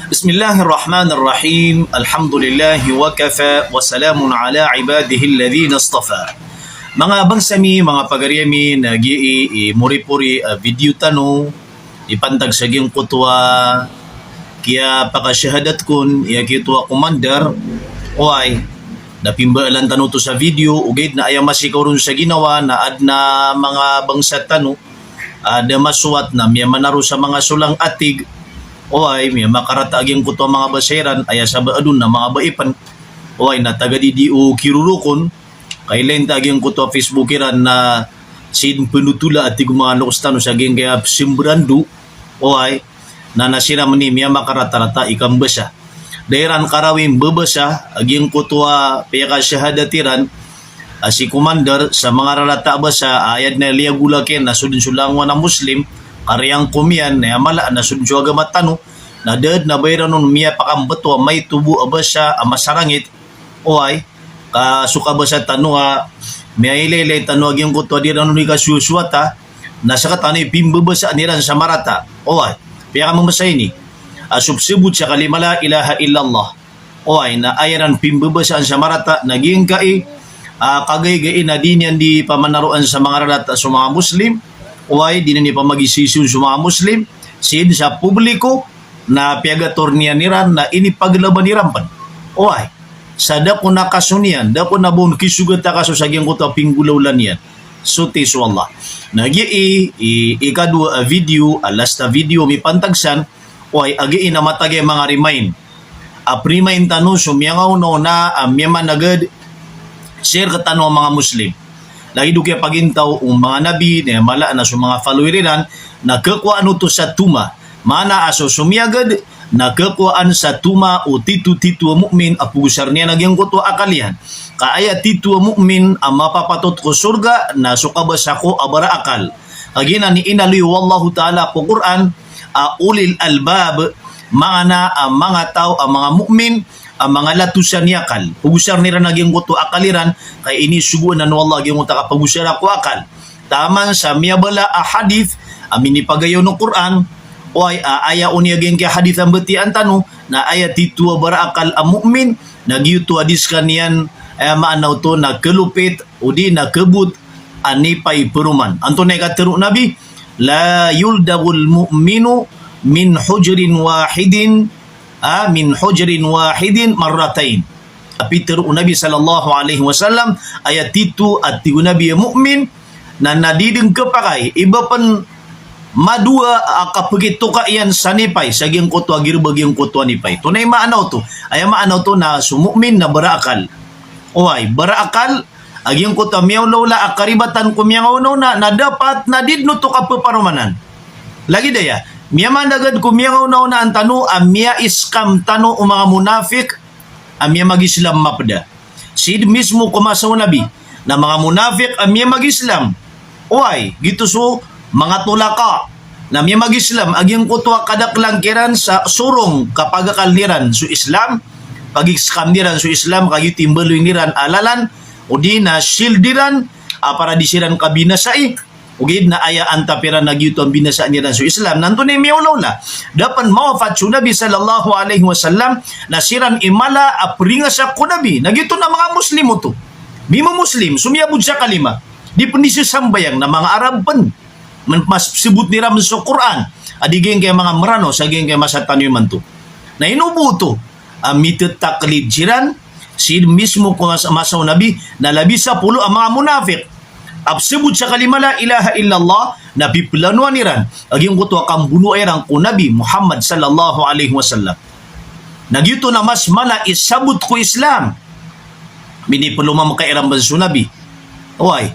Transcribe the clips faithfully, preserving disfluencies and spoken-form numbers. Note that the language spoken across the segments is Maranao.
Bismillahirrahmanirrahim. Alhamdulillahi wa kafa, wa salamun ala ibadihilladhina istafa. Manga bangsa mi, manga pagari ami, na giyai i moripori a video tano, i pantag sa giyangkoto a kiyapakashahadat kon, aya giyoto a commander, oway, na pimbaalan tano oto sa video, ogaid na aya masikaw ron sa ginawa, na adn a manga bangsa tano, a da masowat na miyamanaro sa manga solang a tig, oway, miyamakarata a giyangkoto a manga basa iran, aya sabap a adn a manga ba ipn, oway, na taga di di o kirorokon, ka ilay ta a giyangkoto a Facebook iran na sii dn pnotola a tig o manga loks tano sa giyangkaya pzambrando, oway, na na siran mni miyamakarata-rata i kambasa. Da iran karawi mbabasa a giyangkoto a piyakashahadat iran a si commander sa manga rarata a basa a aya dn a liyagolak iyan na so dn so langowan a Muslim, kariyangkom iyan, na aya mala na so dn so agama tano, na da dn a ba iran on miyapakambto a maito bo a basa a masarangit, oway, ka so kabasa tano a miyailaylay tano a giyangkoto a di iran on i kasowasowata, na sktano i pimbabasaan iran sa marata. Oway, piyakamamasa ini a so pzabot sa kalima la ilaha illallah. Oway, na aya iran pimbabasaan sa marata na giyangkai a kagaigai na di niyan di pamanaroan sa manga rarata so manga Muslim. Oway, di niyan di pamagisaisa on so manga Muslim sii dn sa publiko, na piyagator niyan iran na inipaglaba iran pn. Oway, sa da kon a kaso niyan, da kon a ba on kisogat a kaso sa giyangkoto a pinggolawla niyan. Soti so Allah. Na giyai i, ikadowa a video, a last a video mipantag san, oway, a giyai na matag a manga remind. A parimain tano so miyangaonaona a miyamanagad, sii rktano a manga Muslim. Lagid o kiyapagintaw o manga nabi, na aya mala na so manga follower iran, na kakowaan oto sa toma. Maana a so somiyagad na kakowaan sa toma o titotito a mu'min a pogosar iyan a giyangkoto a akal iyan. Ka aya tito a mu'min a mapapatot ko sorga na so kabasa ko a baraakal. Kagiya na inaloy o Allahu Ta'ala ko Qur'an a ulil albab, maana a manga taw a manga mu'min a manga latosan i akal. Pogosar iran a giyangkoto a akal iran, ka inisogoan o Allah a giyangkoto a kapagosara ko akal. Taman sa miyabala a hadith a minipagayon o Qur'an, oway, a aya on i giyangkai a hadith a mbatiyaan tano, na aya tito a baraakal a mu'min, na giyoto a di skaniyan, aya maana oto na kalopit, odi na kabot a nipay paroman. Antonaa i katharo o Nabi, "La yuldaghul mu'minu min hujrin wahidin, a, min hujrin wahidin marratain." A pitharo o Nabi sallallahu alaihi wasallam, aya tito a tig o Nabi a mu'min, na na di dn khapakay i ba pn madowa a kapagitoka iyan sa nipay sa giyangkoto a girba giyangkoto a nipay. Antonaa i maana oto? Aya maana oto na so mu'min na baraakal. Oway, baraakal, a giyangkoto a miyaolaola a karibatan ko miyangaonaona, na dapat na di dn oto kapaparomanan. Lagid aya, miyamanagad ko miyangaonaonaan tano a miyaiskam tano o manga monafik a miyamagislam mapda. Sii dn mismo ko masa o Nabi na manga monafik a miyamagislam. Oway, giyoto so manga tolaka na miyamagislam a giyangkoto a kadaklan kiran sa sorong kapagakaln iran so Islam, pagiskam iran so Islam, kagiya timbaloy iran a lalan, odi na shield iran, a para di siran kabinasai, ogaid na aya antap iran na giyoto a binasaan iran so Islam. Na antonaa i miyaolaola? Da pn mawafat so Nabi sallallahu alaihi wasallam, na siran i mala a pringasa ko Nabi. Na giyoto na manga Muslim oto. Di mo Muslim, somiyabot sa kalima. Di pn di sasambayang na manga Arab pn. Men-, mas pzabot iran pn so Qur'an a di giyangkai manga Meranaw sa giyangkai masa tano imanto. Na ino bo oto a mitataklid siran, sii dn mismo ko mas-, masa o Nabi, na labi sapolo a manga monafik a pzabot sa kalima la ilaha illallah, na piplanoan iran a giyangkoto a kambonoa iran ko Nabi Muhammad sallallahu alaihi wasallam. Na giyoto na mas mala i sabot ko Islam. Minipalomamaka iran pn so Nabi. Oway.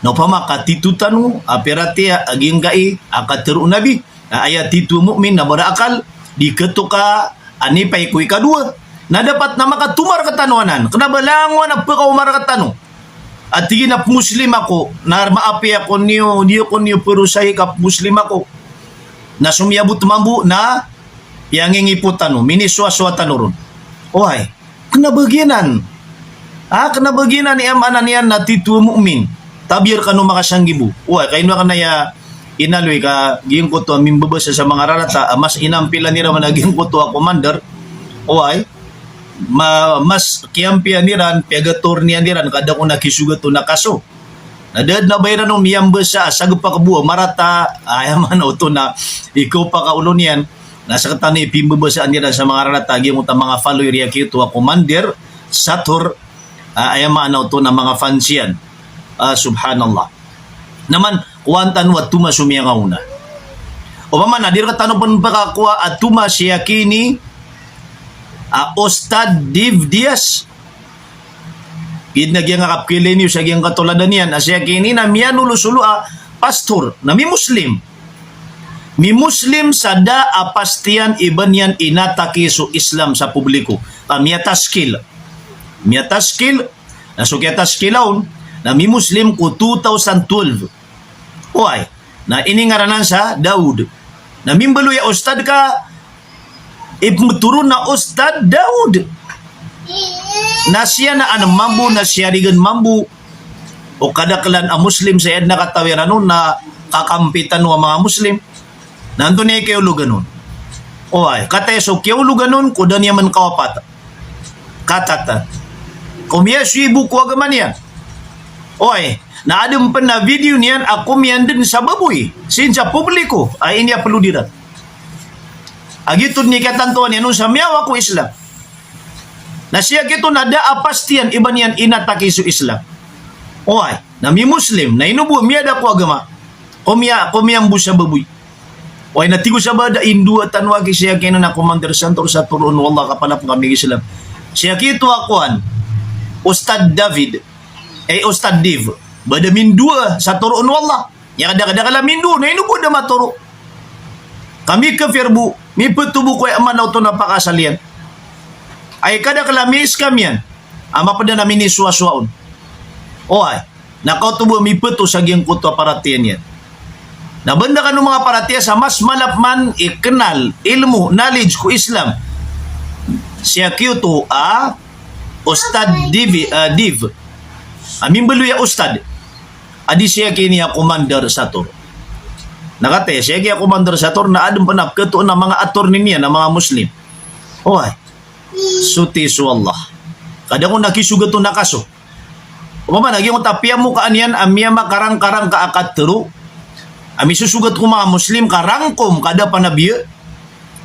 Na opama ka tito tano a piyaratiyaya a giyangkai a katharo o Nabi, a aya tito a mu'min na baraakal, di khatoka a nipay ko ikadowa. Na dapat na makathoma rktano anan. Kna ba langon a pkhaoma rktano a tig iyan a pmuslim ako, na maapi ako niyo, di ako niyo pharosayi ka pmuslim ako. Na somiyabot mambo na piyangingipot tano, minisowasowa tano ron. Oway. Kna ba giyanan. A, kna ba giyanan i aya maana niyan na tito a mu'min. Tabiya rkano makasanggibo. Oway, ka ino akn aya inaloy ka giyangkoto a mimbabasa sa manga rarata a mas inampilan iran man a giyangkoto a commander, oway, ma-, mas kiyampiyan iran, piyagatorniyan iran, ka da kon a kisogat on a kaso. Na da dn a ba iran on miyambasa a sagpakbo a marata, a, aya maana oto na ikaw pakaolo niyan, na sktano i pimbabasaan iran sa manga rarata a giyangkoto a manga faloy riya kiyoto a commander Sator, a, aya maana oto na manga fans iyan. A, subhanallah. Na man, kowaan tano a toma so miyangaona. Opama na, di rktano pn pkakowa a toma si akini, a, Ustad Dave Diaz. Giya dn a giyangkaya kapkhailay niyo sa giyangkaya katoladan iyan, a si akini na miyanolosolo a pastor, na mi-Muslim. Mi-Muslim sa da a pastiyan i ba niyan inatake so Islam sa publiko. Ka miyataskil. Miyataskil, na so kiyataskila on, na mi-Muslim ko two thousand twelve. Oway, na iningaranan sa Daud. Na mimbaloy a ustad ka, ipmbtoro na Ustad Daud. Na siya na anm mambo, na siya rigan mambo. O kadaklan a Muslim sa aya dn a katawi ran on na kakampi tano a manga Muslim. Na antonaa i kiyaologan on? Oway, kataya so kiyaologan on, ko da niyan man kawapatan. Katatan. Ko miyasoy bo ko agama niyan. Oway, na adn pn a video niyan a komiyan dn sa baboy. Sii sa publiko, a ini-upload iran. A giyoto dn i katantowan iyan on sa miyawa ko Islam. Na siya giyoto na da a pastiyan i ba niyan inatake so Islam. Oway, na mi-Muslim, na ino bo, miyada ko agama. Komiya-, komiyambo sa baboy. Oway, na tig o sa ba da indowa tano aki si akini na Commander Sator sa toroon o Allah ka palapn kami Islam. Si aki oto a kowan, Ustad David, eh, Ustad Dave. Ba da mindowa sa toroon o Allah. Aya kadakadakl a mindowa, na ino bo da matoro. Ka mikafir bo, mipto bo ko aya maana oto na pakaasal iyan. Aya kadakl a mi-scam iyan. A mapd anan a minisowasowa on. Oway. Na kaoto bo a mipto sa giyangkoto a paratiyaya niyan. Na banda kano manga paratiyaya sa mas mala pman i knal, ilmo, knowledge ko Islam. Si aki oto a Ustad Divi-, a, Div. A mimbaloy a ustad. A di si akini a Commander Sator. Na kataya si aki a Commander Sator na adn pn a pkhatoon a manga attorney niyan a manga Muslim. Oway. Soti so Allah. Ka da kon a kisogat on a kaso. Opama na giyangkoto a piyamokaan iyan a miyamakarangkarangka a katharo a misosogat ko manga Muslim ka rangkom ka da panabiya.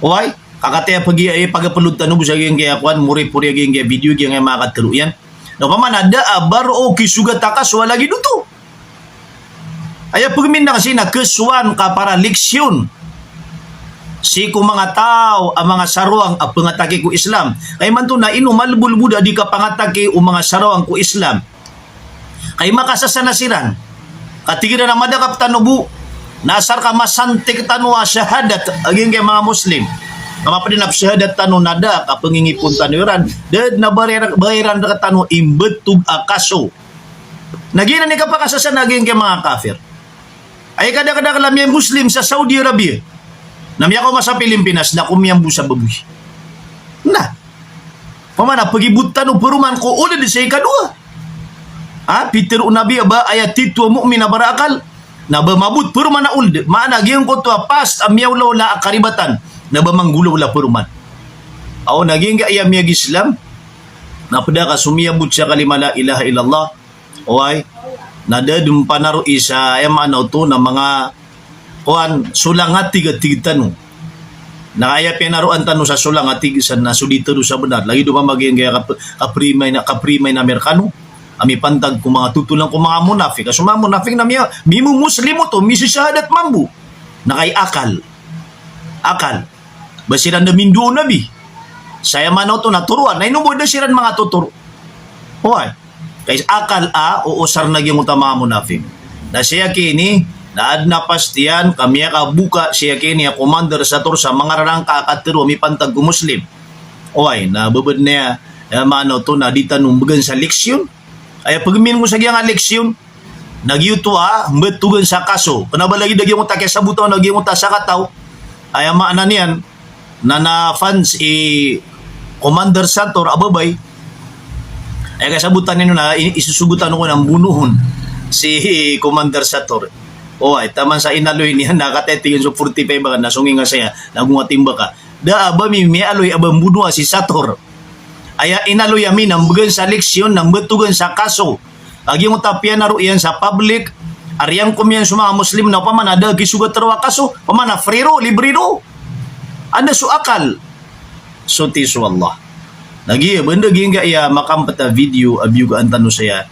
Oway, ka kataya pagi, eh, pag-upload tano bo sa giyangkaya kowan, moripori a giyangkaya video, giyangkaya manga katharo iyan. Na opama na da a ba roo kisogat a kaso a lagid oto. Aya pagminang sii na khasowaan ka para leksiyon sii ko manga taw a manga sarowang a pangatake ko Islam. Ka imanto na ino malbolbod a di kapangatake o manga sarowang ko Islam. Ka i makasasana siran. Ka tig iran a madakap tano bo, na asar ka masantik tano a shahadat a giyangkaya manga Muslim. Ka mapd anan a shahadat tano na da ka pangingipon tano iran. Da dn a ba iran, ba iran rktano imbtog a kaso. Na giyanan i kapakasasana a giyangkaya manga kafir. Aya kadakadakl a miya-Muslim sa Saudi Arabia na miyakaoma sa Pilipinas na komiyambo sa baboy. Na. Opama na pagibot tano paroman ko old sa ikadowa. Ha, pitharo o Nabi a ba aya titho a mu'min a baraakal na ba mabot paroman a old. Maana giyangkoto a past a miyaolaola a karibatan na ba manggolaola paroman. Aw, na giyangkaya miyag-Islam na pd a ka so miyabot sa kalima la ilaha illallah. Oway, na da dn panaroi sa aya maana oto na manga kowan, solang a tig a tig tano. Na aya pinaroan tano sa solang a tig san na so di tano sa bnar. Lagid o pamagiyangkaya kap-, kaprimay na, kaprimay na Amerikano a mipantag ko manga totolan ko manga munafik. A so manga munafik na miya, mimo-Muslim oto, misisahadat mambo. Na kay akal. Akal. Ba siran da mindowa o Nabi. Sa aya maana oto na toroan. Na ino bo da siran manga totoro. Oway. Kay akal a oosar na giyangkoto a manga munafik. Na si akini, na adn a pastiyan ka miyakaboka si akini a Commander Sator sa manga rarangka a katharo a mipantag ko Muslim. Oway, na babad niyan, aya maana oto na di tano mbgan sa leksiyon. Aya pagmin ko sa giyangkaya leksiyon, na giyoto a mbtogan sa kaso. Kna ba lagid a giyangkoto a kiyasabotan a giyangkoto a sakataw. Aya maana niyan na, na fans i Commander Sator a babay. Aya kasabotan iyan na i-, isosogotan ko na mbonoon si Commander Sator. Oway, taman sa inaloy niyan na katay tig iyan so forty-five ka na song inga saya, na gonga timba ka. Da a ba mi miyaaloy a ba mbonoa si Sator. Aya inaloy ami na mbegan sa leksyon na mbetogan sa kaso. Lagid o ta piyanaro iyan sa public, a riyan ko miyan so manga Muslim na opama na da a kisogat ron a kaso, opama na free ron, libre ron. Anda so akal? Soti so Allah. Lagid a ba nda giyangkaya makampet a video a biyogaan tano saya,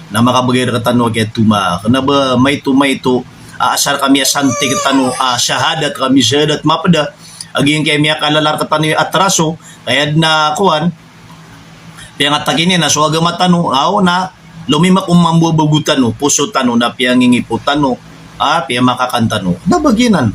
na makabegay rektano a kiyatoma. Kena ba maito-maito a asar kami a santi rektano a shahadat kami, shahadat mapeda. Lagid a giyangkaya miyakalala rektano i atraso, kaya den a kowan, piyangatakin iyan na so agama tano, aw na lomimak o mambo a bago tano, poso tano na piyangingipo tano, a piyamakakan tano. Da ba giyanan.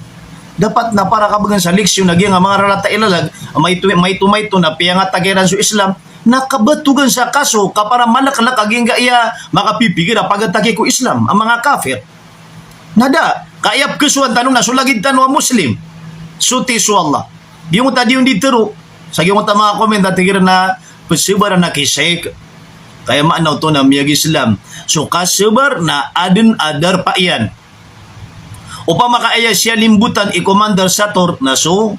Dapat na para kabegan sa leksyon a giyangkaya manga rarata i lalag, maito-maito na piyangataki ran so Islam, na kabetogan sa kaso ka para maleklek a giyangkaya makapipikir a pagataki ko Islam a manga kafir. Na da, ka aya pekesoan tano na so lagid tano a Muslim. Soti so Allah. Di ngota di on di tero. Sa giyangkoto a manga comment a tig iran na pesebaran a ki Sheikh. Kaya maana oto na miyag-Islam. So kasebar na aden a darpa iyan. Opama ka aya siyalimbotan i Commander Sator na so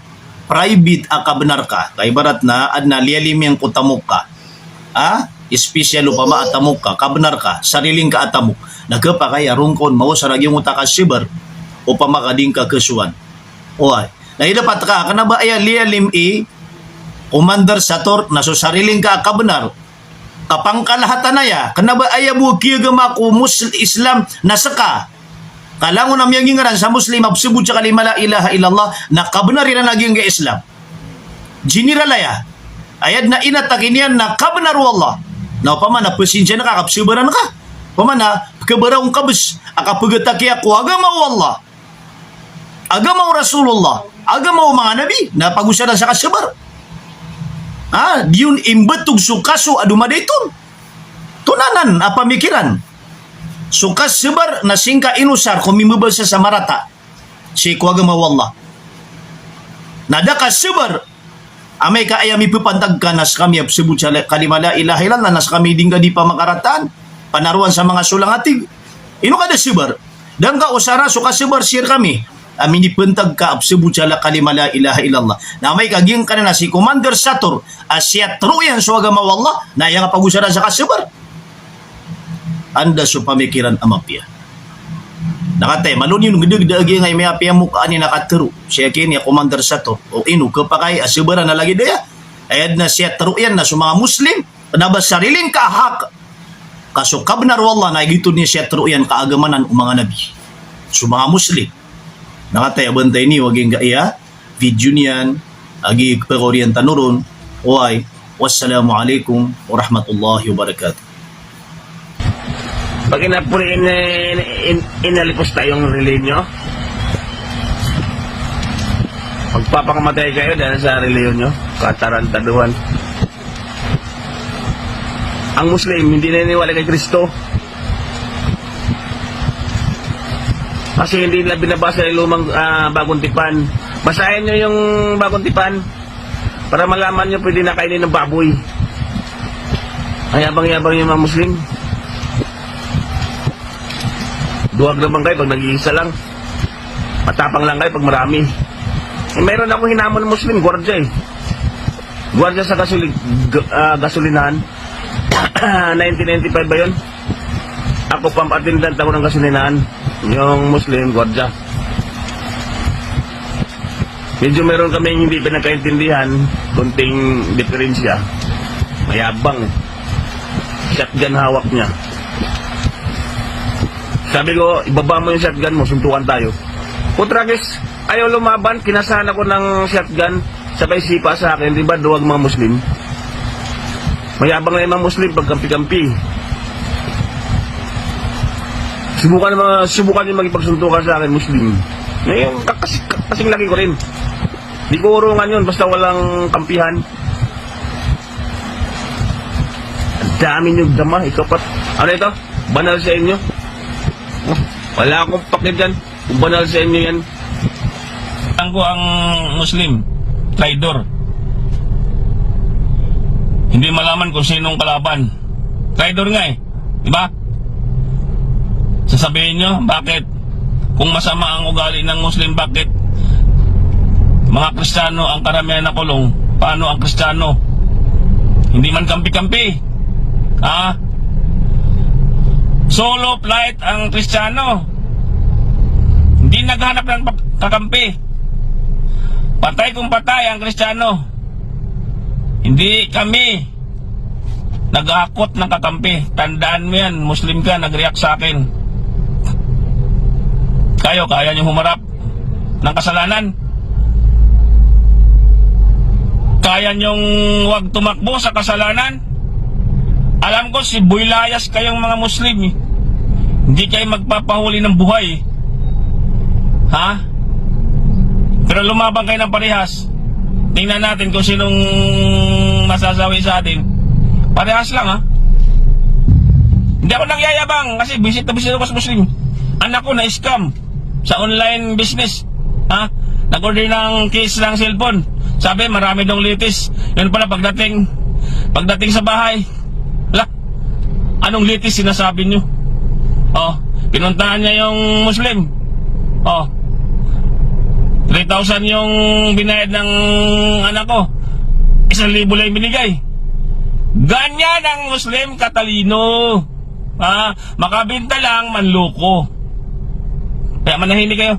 private a kabenar ka. Kaibarat na aden a liyalim iyan ko tamok ka. A, special opama a tamok ka, kabenar ka, sarili ngka a tamok. Na kepakay a rongkon, maosar a giyangkoto a kasebar, opama ka di ngka kesoan. Oway. Na aya dapat ka, kena ba aya liyalim i Commander Sator na so sarili ngka a kabenar. Kapangkalahatan aya, kena ba aya bo a kiyagama ko Musl-, Islam na seka. Ka langon a miyangingaran sa Muslim a pesebot sa kalima la ilaha illallah, na kabenar iran a giyangkaya Islam. General aya. Aya den a inataki niyan na kabenar o Allah. Na opama na pesinsian ka, kapesebaran ka. Opama na pekebara o ngkabes a kapegataki ko agama o Allah, agama o Rasulullah, agama o manga nabi, na pagosaran sa kasebar. Ha, di on imbetog so kaso a domadait on. Tonanan a pamikiran. So kasebar na singka inosar ko mimbebasa sa marata sii ko agama o Allah. Na da kasebar, amay ka aya mipepantag ka na sekami a pesebot sa la-, kalima la ilaha illallah, na sekami di ngka di pamakarataan, panaroan sa manga solang a tig. Ino ka da sebar? Da ngka osara so kasebar sii rekami a minipentag ka a pesebot sa la-, kalima la ilaha illallah. Na amay ka giyangkanan a si Commander Sator a siyatero iyan so agama o Allah, na aya nga pagosaran sa kasebar. Anda so pamikiran a mapiya? Na kataya, malo niyo ngedegda a giyangkai miyapiya mokaan iyan a katero. Sii aki niyan Commander Sator. O ino, kepakay a sebaran a lagid aya. Aya den a siyatero iyan na so manga Muslim, kena ba sarili ngka a hak. Ka so kabenar o Allah na giyoto niyan siyatero iyan ka agama nan o manga nabi. So manga Muslim. Na kataya, bantay niyo a giyangkaya video niyan, a gii pekaoriyan tano ron. Oway, wassalamu alaikum warahmatullahi wabarakatuh. Pag inapuri in, in, in, inalipos tayo ng relihiyon nyo, magpapakamatay kayo dahil sa relihiyon nyo, katarantaduhan. Ang Muslim, hindi naniniwala kay Kristo. Kasi hindi nila binabasa yung lumang, ah, Bagong Tipan. Basahin nyo yung Bagong Tipan para malaman nyo pwede na kainin ng baboy. Ang yabang-yabang yung mga Muslim. Duwag naman kayo pag nag-iisa lang. Matapang lang kayo pag marami. Eh, mayroon akong hinamon na Muslim, gwardiya eh. Gwardiya sa gasoli-, g-, ah, gasolinahan. Nineteen ninety-five ba yun? Ako, pump attendant ako ng gasolinahan. Yung Muslim, gwardiya. Medyo meron kaming hindi pinagkaintindihan, konting diferensya. Mayabang eh. Shotgun hawak niya. Sabi ko, "Ibaba mo yung shotgun mo, suntukan tayo." Putragis, ayaw lumaban, kinasahan ako ng shotgun, sabay sipa sa akin, di ba, duwag mga Muslim? Mayabang na yung mga Muslim pag kampi-kampi. Subukan, mga, subukan yung makipagsuntukan sa akin, Muslim. Ngayon, kakas-, kasing laki ko rin. Di ko urungan yun, basta walang kampihan. Ang dami niyong dama, ikaw pa. Ano ito? Banal sa inyo? Wala akong pake dyan. Kung banal sa inyo yan. Ang ko ang Muslim, traidor. Hindi malaman kung sinong kalaban. Traidor nga eh. Di ba? Sasabihin nyo, bakit? Kung masama ang ugali ng Muslim, bakit mga Kristiyano ang karamihan nakulong? Paano ang Kristiyano? Hindi man kampi-kampi. Ha? Solo flight ang Kristiyano. Hindi naghanap ng pag-, kakampi. Patay kung patay ang Kristiyano. Hindi kami naghahakot ng kakampi. Tandaan mo yan, Muslim ka, nag-react sa akin. Kayo, kaya niyong humarap ng kasalanan? Kaya niyong wag tumakbo sa kasalanan? Alam ko, si Boy Layas kayong mga Muslim, eh. Hindi kayo magpapahuli ng buhay, eh. Ha? Pero lumaban kayo ng parehas. Tingnan natin kung sinong masasawi sa atin. Parehas lang, ha? Hindi ako nagyayabang kasi buwisit na buwisit ako sa Muslim. Anak ko na-scam sa online business. Ha? Nag-order ng case ng cellphone. Sabi, marami daw latest. Yun pala, pagdating, pagdating sa bahay, la, anong latest sinasabi nyo? Oh, pinuntahan niya yung Muslim. Oh, three thousand yung binayad ng anak ko. Isang libo lang yung binigay. Ganyan ang Muslim katalino. Ha? Makabenta lang, manloko. Kaya manahimik kayo.